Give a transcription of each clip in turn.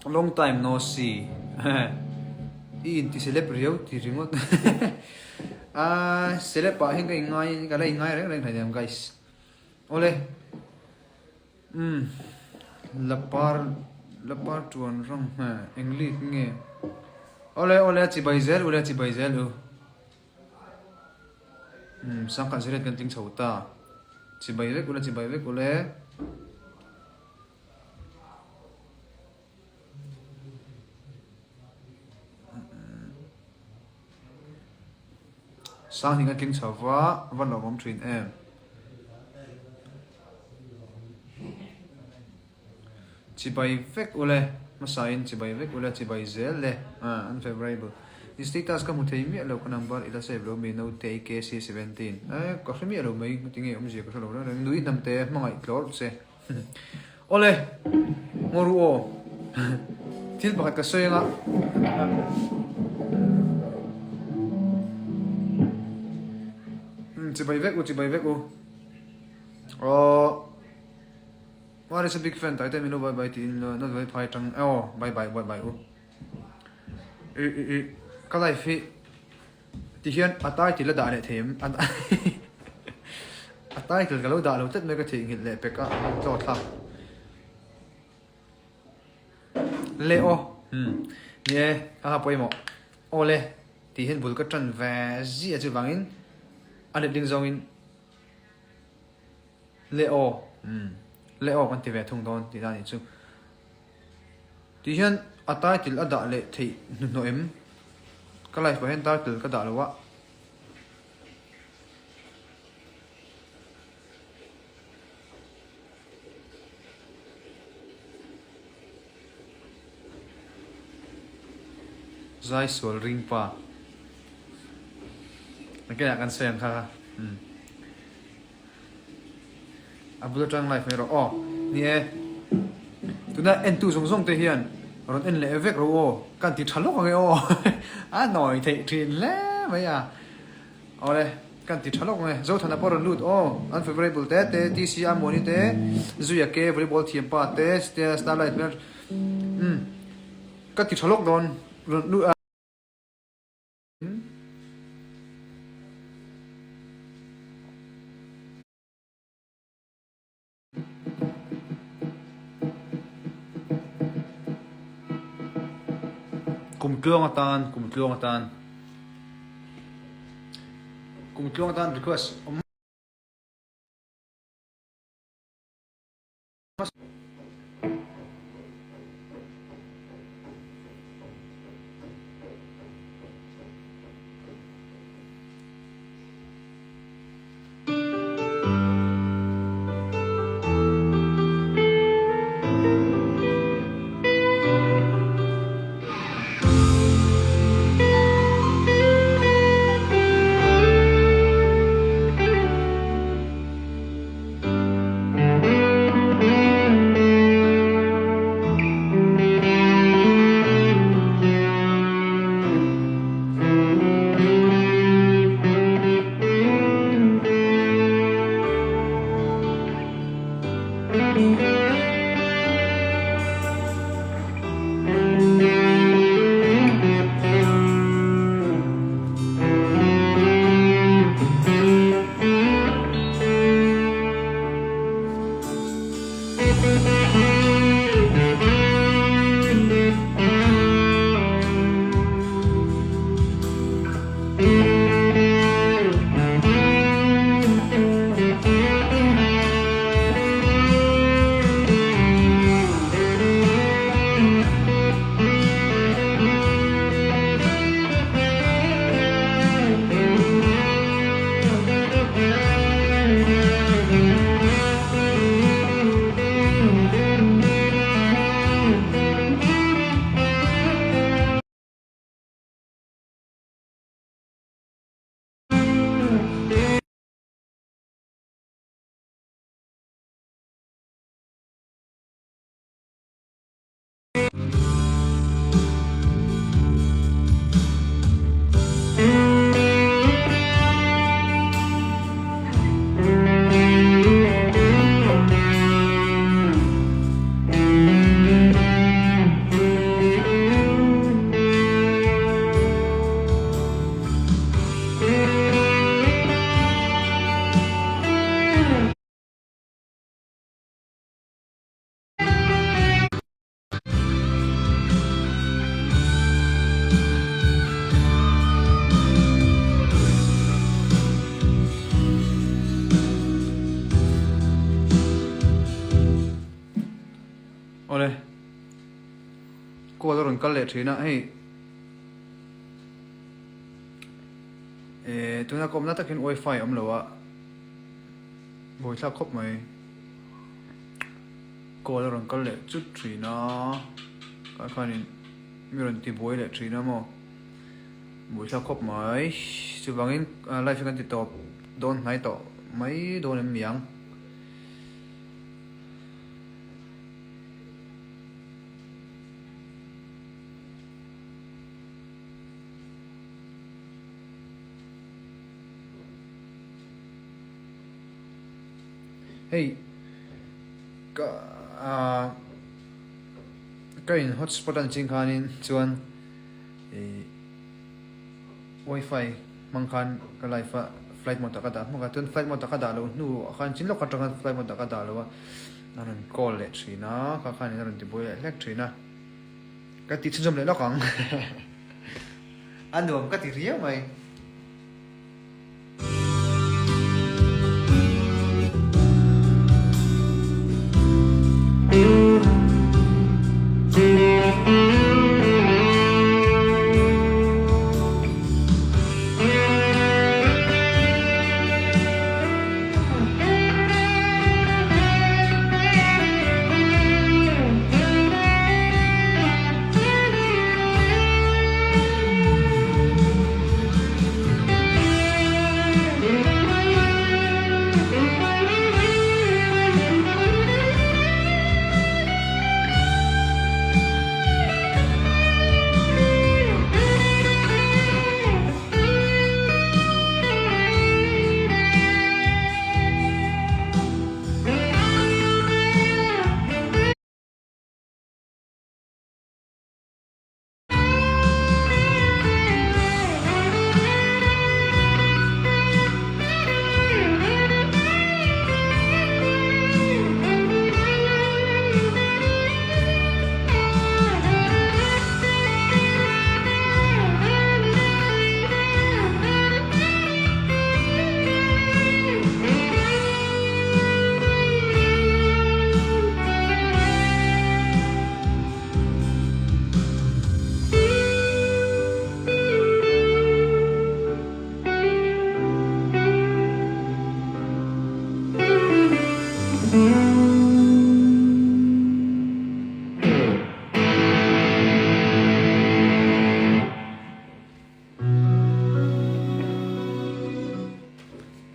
Long time no see. I inti celeb riau ti ringawt. A celeb ah hian ka inngai ka la inngai reng reng hleinem guys. Awle. Umm Lapar Lapar tuan rawng hme eng league nge. Awle awle a chibai zel ule a chibai zel u. Umm sangkhat ziriat kan tling chho ta. Chibai vek ule chibai vek ule. Sanghning a tling chho va, va lawmawm thin em. Chibai vek ule, hmasain chibai vek ule, chibai zel le, unfavorable. I status ka hmu thei miah lo, ka number i la save lo mi note KC17. Eh, ka hre miah lo mai, tinge awmzia ka hre lo reng reng, nui hnamte hmangaih tlawr che. Awle, ngaw ru aw. Thil pakhat ka sawi anga. Chibai vek u, chibai vek u. Aw, What is a big fan taite minu bye bye tiin not very phai tang aw bye bye bye bye u. I i i ka life hi Ti hian a title a dah leh thei em? A title ka lo dah lo tlat mai ka theihnghilh leh pek a, a tlaw thlak. Le aw, hmm, ni e, a ha pawimawh. Aw le, ti hian bul ka tan ve ziah chuvangin a letling zawngin le aw, hmm, le aw kan ti ve thung dawn tih dan nih chu. Ti hian a title a dah leh theih hnuhnawh em? Ka live pawh hian title ka dah lo a. Zai sual ring pa. Nakinah kan sawi ang kha kha. Umm. A bul atang live mai rawh aw. Ni e. Tuna entu zawng zawng te hian rawn en leh vek rawh aw. Ka an ti tha lawk ang e aw. A nawi theih thin hle mai a. Awle, ka an ti tha lawk ang e. Zothana pawh rawn lut aw. Unfavorable te te, TC Amuani te, Zuia ke volleyball thiam pa te, Starlight hmel. Umm. Ka ti tha lawk dawn. Rawn lut a. Kum tluang atan, kum tluang atan. Kum tluang atan request awm. Awle. Call a rawn kal leh thin a, hei eh tuna ka awmna takin wifi a awm lo a, buaithlak khawp mai. Call a rawn kal leh chut thin a, tah khanin mi rawn ti buai leh thin a maw, buaithlak khawp mai. Chuvangin live hi kan ti tawp dawn hnai tawh mai dawn em niang. Hei ka ah ka in hotspot an ching khanin chuan ih wifi hmang khan ka live a flight mode ah ka dah hmak a chuan flight mode ah ka dah loh hnu ah khan chin lawk atang khan flight mode ah ka dah lo a a rawn call leh thin a kha khanin a rawn ti buai leh hlek thin a ka ti chhunzawm leh lawk ang a nuam ka ti riau mai.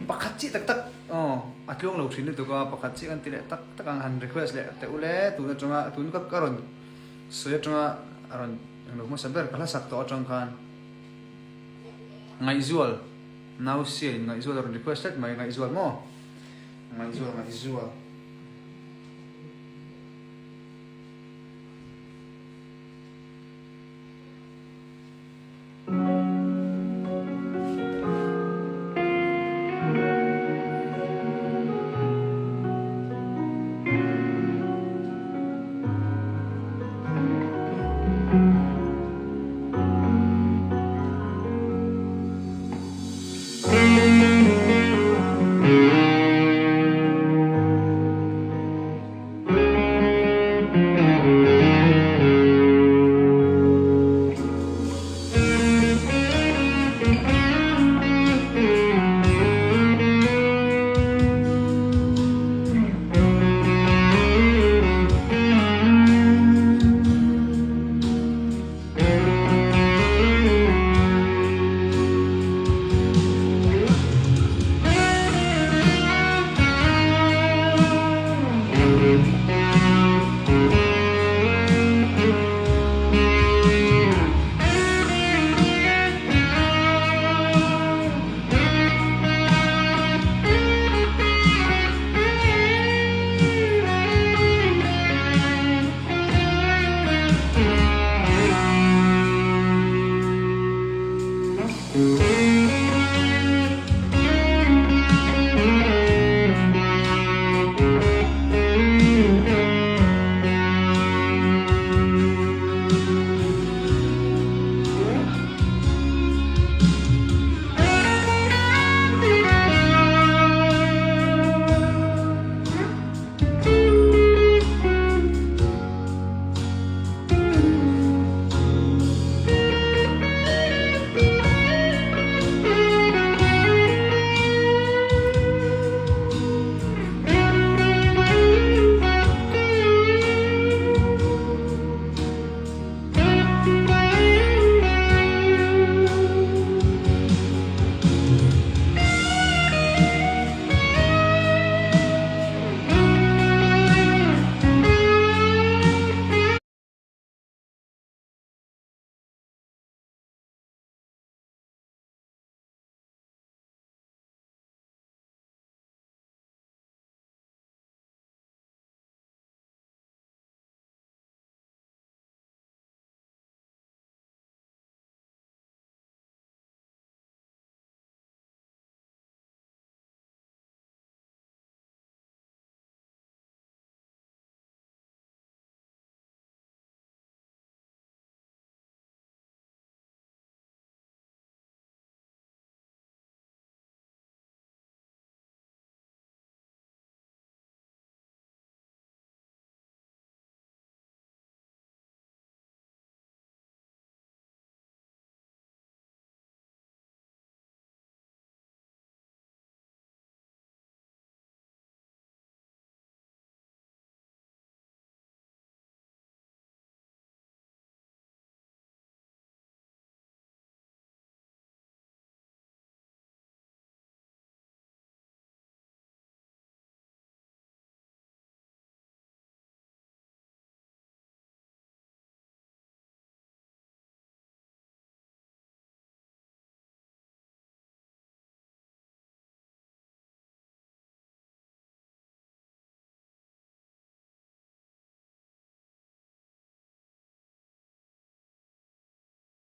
Pakhat chiah tak tak aw a tluang lo thin lutuk a pakhat chiah kan ti leh tak tak ang han request leh teh ule tun atanga tun ka ka rawn sawi atanga a rawn englo hmasa ber ka hlasak tawh atang khan Ngaihzual nau siain Ngaihzual a rawn request tlat mai Ngaihzual maw Ngaihzual Ngaihzual.